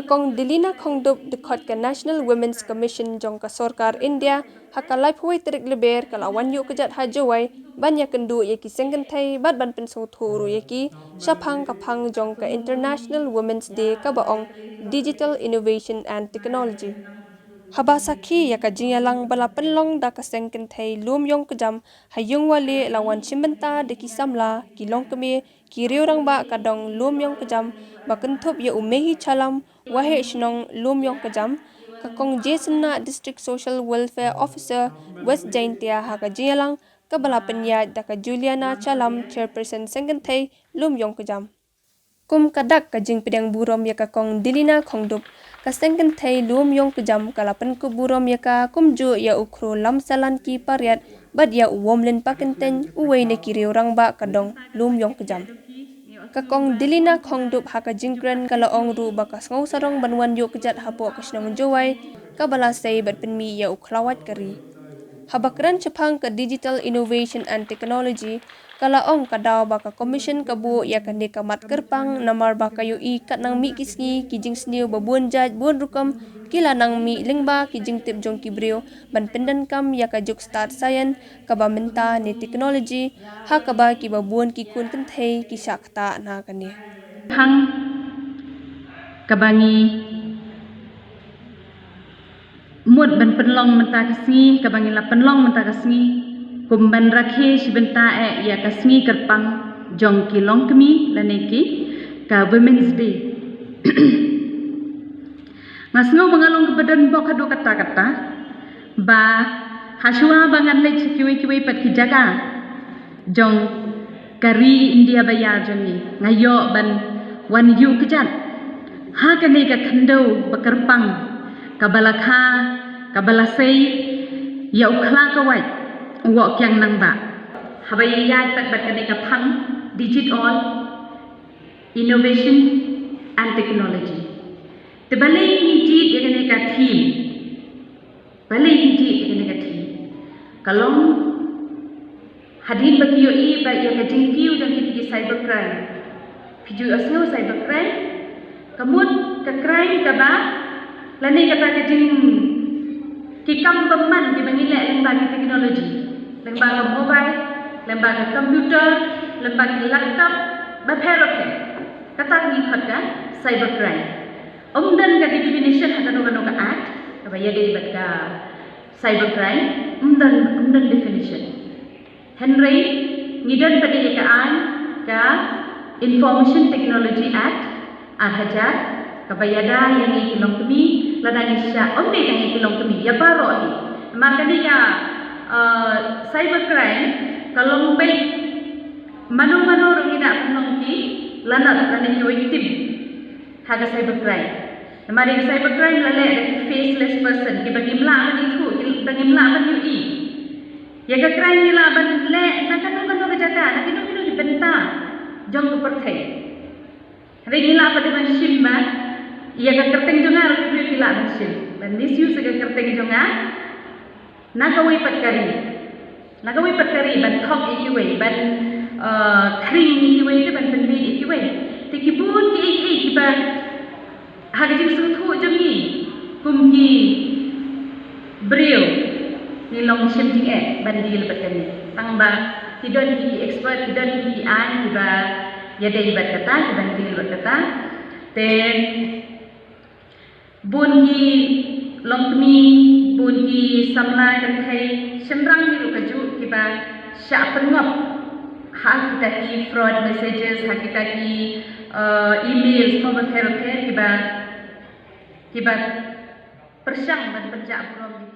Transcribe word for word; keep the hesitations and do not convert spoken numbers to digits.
Kong Delina Khongdup, dkhot ka National Women's Commission jong ka Sorkar India, ha ka laiphew tarik Lber ka la wan ïuh kjat ha Jowai ban ïakynduh ïa ki seng kynthei bad ban pynsngewthuh ruh ïa ki shaphang ka phang jong ka International Women's Day kaba ong Digital Innovation and Technology. Haba sakhi ïa ka jingïalang ba la pynlong da ka seng kynthei Lum Ïong Kjam ha Ïungwaleh, la wan shim bynta da ki samla, ki longkmie, ki riew rangbah ka dong Lum Ïong Kjam, ba kynthup ïa u Mehi Chalam, Waheh Shnong Lum Ïong Kjam, ka Kong Jason Nah, District Social Welfare Officer, West Jaintia, ha ka jingïalang kaba la pynïaid da ka Juliana Chalam, Chairperson Seng Kynthei Lum Ïong Kjam. Kum ka dak ka jingpdiang burom ïa ka Kong Delina Khongdup, ka seng kynthei Lum Ïong Kjam ka la pynkup burom ïa ka, kumjuh ïa u Khru Lamsalan ki Pariat bad ïa u Womlin Pakyntein, uwei na ki riew rangbah ka dong Lum Ïong Kjam. Ka Kong Delina Khongdup ha ka jingkren ka la ong ruh ba ka sngewsarong ban wan ïuh kjat hapoh ka shnong Jowai kaba la sei bad pynmih ïa u khlawait ka ri. Haba kren shaphang ka Digital Innovation and Technology, ka la ong ka daw ba ka Commission ka buh ïa kane ka mat kyrpang namar ba ka ïohi katba nang mih ki sngi, ki jingsniew ba bun jait bun rukom ki la nang mih lyngba ki jingtip jong ki briew ban pyndonkam ïa ka juk stad science kaba mynta ne technology, ha kaba kiba bun ki khun kynthei ki shah ktah na kane. Hang kaba ngi mut ban pynlong mynta ka sngi, kaba ngi la pynlong mynta ka sngi, kum ban rakhe shi bynta eh ïa ka sngi kyrpang jong ki longkmie lane ki, ka Women's Day. Nga sngew ba nga long kaba don bok haduh katta katta, ba hashwa ba ngan leit sha kiwei kiwei pat ki jaka jong ka ri India ba ïar jong ngi, nga ïoh ban wan ïuh kjat ha kane ka khyndew ba kyrpang, kaba la kha, kaba la sei ïa u khla ka wait u Woh Kiang Nangbah, haba ïaid pat bad kane ka phang Digital Innovation and Technology. Te balei ngi jied ïa kane ka theme? Balei ngi jied ïa kane ka theme? Ka long hadien ba ki ïohi ba ïa ka jingkiew jong kine ki cyber crime. Phi ju ïohsngew cyber crime? Ka mut ka crime kaba, lane kata ka jing, ki kam bymman kiba ngi leh lyngba ki technology, lyngba ka mobile, lyngba ka computer, lyngba ki laptop, bapher bapher. Kata ka ngi khot ka cyber crime. Ym don ka definition ha kano kano ka act kaba ïadei bad ka cyber crime, ym don, ym don definition. Hynrei ngi don pat ïa ka aiñ, ka Information Technology Act ar hajar, kaba ïada ïa ngi ki longkmie, lada ngi shah, ym dei tang ïa ki longkmie, ïa baroh hi. Namar kane ka, uh, cyber crime ka long beit mano mano ruh ngi da pynlong ki lanot lane ki victim ha ka cyber crime. Namar ïa ka cyber crime la leh da ki faceless person, kiba ngim lah ban ithuh, kiba ngim lah ban ïohi. Ïa ka crime ngi lah ban leh na kano kano ka jaka, na kino kino ki bynta jong ka pyrthei. Hynrei ngi lah pat ban shim ba ïa ka kyrteng jong nga ruh ki briew ki lah ban shim, ban misuse ïa ka kyrteng jong nga na kawei pat ka ri, na kawei pat ka ri, ban thok ïa kiwei, ban, eh, khring ïa kiwei, te ban pynbeit ïa kiwei. Te ki bun kiei kiei kiba ha ka jingsngewthuh jong ngi kum ki briew ngi long shim jingeh ban deal bad kane. Tang ba ki don hi ki expert, ki don hi ki aiñ kiba ïadei bad kata, kiban deal bad kata. Te bun ki longkmie, bun ki samla kynthei shynrang hi ruh kajuh kiba shah pynngop ha kita ki fraud messages, ha kita ki, eh, emails mo bapher bapher kiba, kiba pyrshang ban pynjah burom.